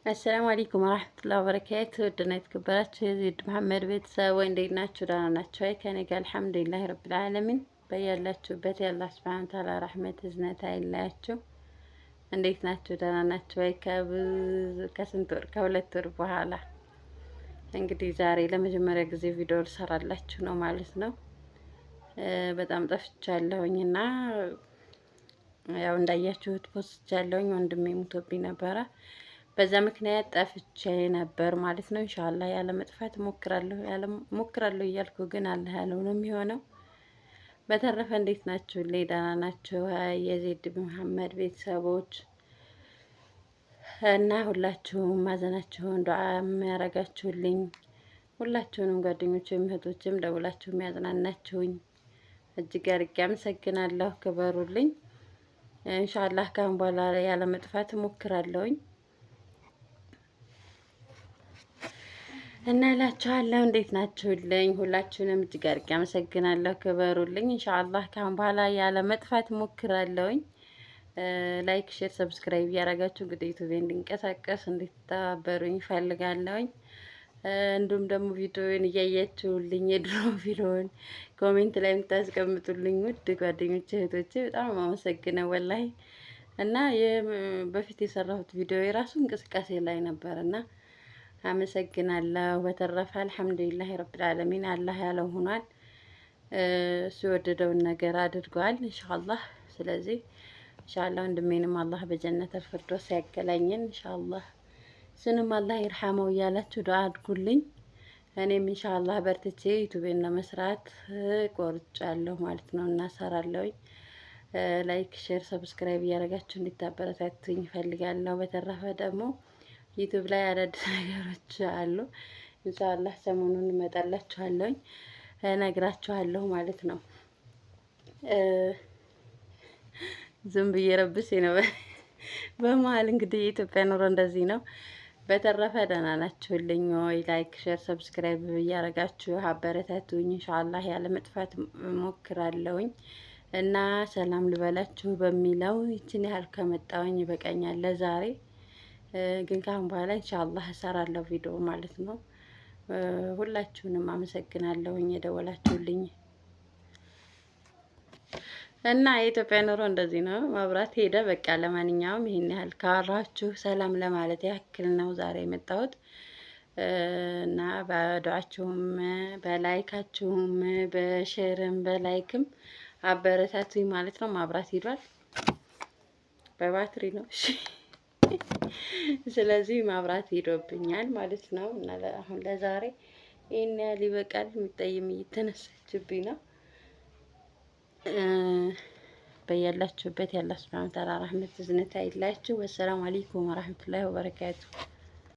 السلام عليكم ورحمة الله وبركاته። ውድና የተከበራችሁ የዜድ መሐመድ ቤተሰብ ወይ እንዴት ናችሁ? ደህና ናችሁ ወይ? ከኔ ጋር الحمد لله رب العالمين። በያላችሁበት የአላህ سبحانه وتعالى ረህመት እዝነት አይለያችሁ። እንዴት ናችሁ? ደህና ናችሁ ወይ? ከብዙ ከስንት ወር ከ2 ወር በኋላ እንግዲህ ዛሬ ለመጀመሪያ ጊዜ ቪዲዮ ልሰራላችሁ ነው ማለት ነው። በጣም ጠፍቻለሁኝ እና ያው እንዳያችሁት ፖስቻለሁኝ። ወንድሜ ሙቶብኝ ነበረ። በዛ ምክንያት ጠፍቼ ነበር ማለት ነው። ኢንሻአላህ ያለ መጥፋት ሞክራለሁ ያለ ሞክራለሁ እያልኩ ግን አላህ ያለው ነው የሚሆነው። በተረፈ እንዴት ናችሁ? ደህና ናችሁ? የዜድ መሐመድ ቤተሰቦች እና ሁላችሁም ማዘናችሁን ዱዓ የሚያረጋችሁልኝ ሁላችሁንም ጓደኞቼም እህቶችም ደውላችሁ የሚያጽናናችሁኝ እጅግ አድርጌ አመሰግናለሁ። ክበሩልኝ። ኢንሻአላህ ካሁን በኋላ ያለ መጥፋት እሞክራለሁኝ እና እላችኋለሁ። እንዴት ናችሁልኝ? ሁላችሁንም እጅግ አድርጌ አመሰግናለሁ። ክበሩልኝ። ኢንሻአላህ ካሁን በኋላ ያለ መጥፋት እሞክራለሁኝ። Like፣ share፣ subscribe እያደረጋችሁ እንግዲህ ዩቲዩብ እንዲንቀሳቀስ እንድትተባበሩኝ እፈልጋለሁኝ። እንዲሁም ደግሞ ቪዲዮውን እያያችሁልኝ የድሮ ቪዲዮውን comment ላይ የምታስቀምጡልኝ ውድ ጓደኞቼ እህቶቼ በጣም አመሰግነው ወላሂ። እና በፊት የሰራሁት ቪዲዮ የራሱ እንቅስቃሴ ላይ ነበር እና አመሰግናለሁ። በተረፈ الحمد لله رب العالمين አላህ ያለው ሆኗል። እሱ የወደደውን ነገር አድርጓል ኢንሻአላህ። ስለዚህ ኢንሻአላህ ወንድሜንም አላህ በ جنة الفردوس ያገናኘን ኢንሻአላህ። እሱንም አላህ ይርሐመው እያላችሁ ዱዓ አድርጉልኝ። እኔም ኢንሻአላህ በርትቼ ዩቲዩብን ለመስራት ቆርጫለሁ ማለት ነው እና እሰራለሁኝ። Like፣ share፣ subscribe እያደረጋችሁ እንድታበረታቱኝ እፈልጋለሁ። በተረፈ ደግሞ ዩቲዩብ ላይ አዳዲስ ነገሮች አሉ። ኢንሻአላህ ሰሞኑን እመጣላችኋለሁኝ እነግራችኋለሁ ማለት ነው። ዝም ብዬ ረብሼ ነው በመሀል። እንግዲህ የኢትዮጵያ ኑሮ እንደዚህ ነው። በተረፈ ደህና ናችሁልኝ ወይ? Like፣ share፣ subscribe እያደረጋችሁ አበረታቱኝ። ኢንሻአላህ ያለ መጥፋት እሞክራለሁኝ እና ሰላም ልበላችሁ በሚለው ይችን ያህል ከመጣሁኝ ይበቃኛል ለዛሬ። ግን ካሁን በኋላ ኢንሻአላህ እሰራለሁ ቪዲዮ ማለት ነው። ሁላችሁንም አመሰግናለሁኝ የደወላችሁልኝ። እና የኢትዮጵያ ኑሮ እንደዚህ ነው። መብራት ሄደ በቃ። ለማንኛውም ይሄን ያህል ካወራችሁ ሰላም ለማለት ያክል ነው ዛሬ የመጣሁት እና በዱዓችሁም በላይካችሁም በሼርም በላይክም አበረታቱኝ ማለት ነው። መብራት ሄዷል፣ በባትሪ ነው። እሺ፣ ስለዚህ መብራት ሄዶብኛል ማለት ነው። እና አሁን ለዛሬ ይሄን ያህል ይበቃል። የሚጠይም እየተነሳችብኝ ነው። በያላችሁበት የአላህ سبحانه وتعالى ረህመት እዝነት አይለያችሁ። والسلام عليكم ورحمة الله وبركاته።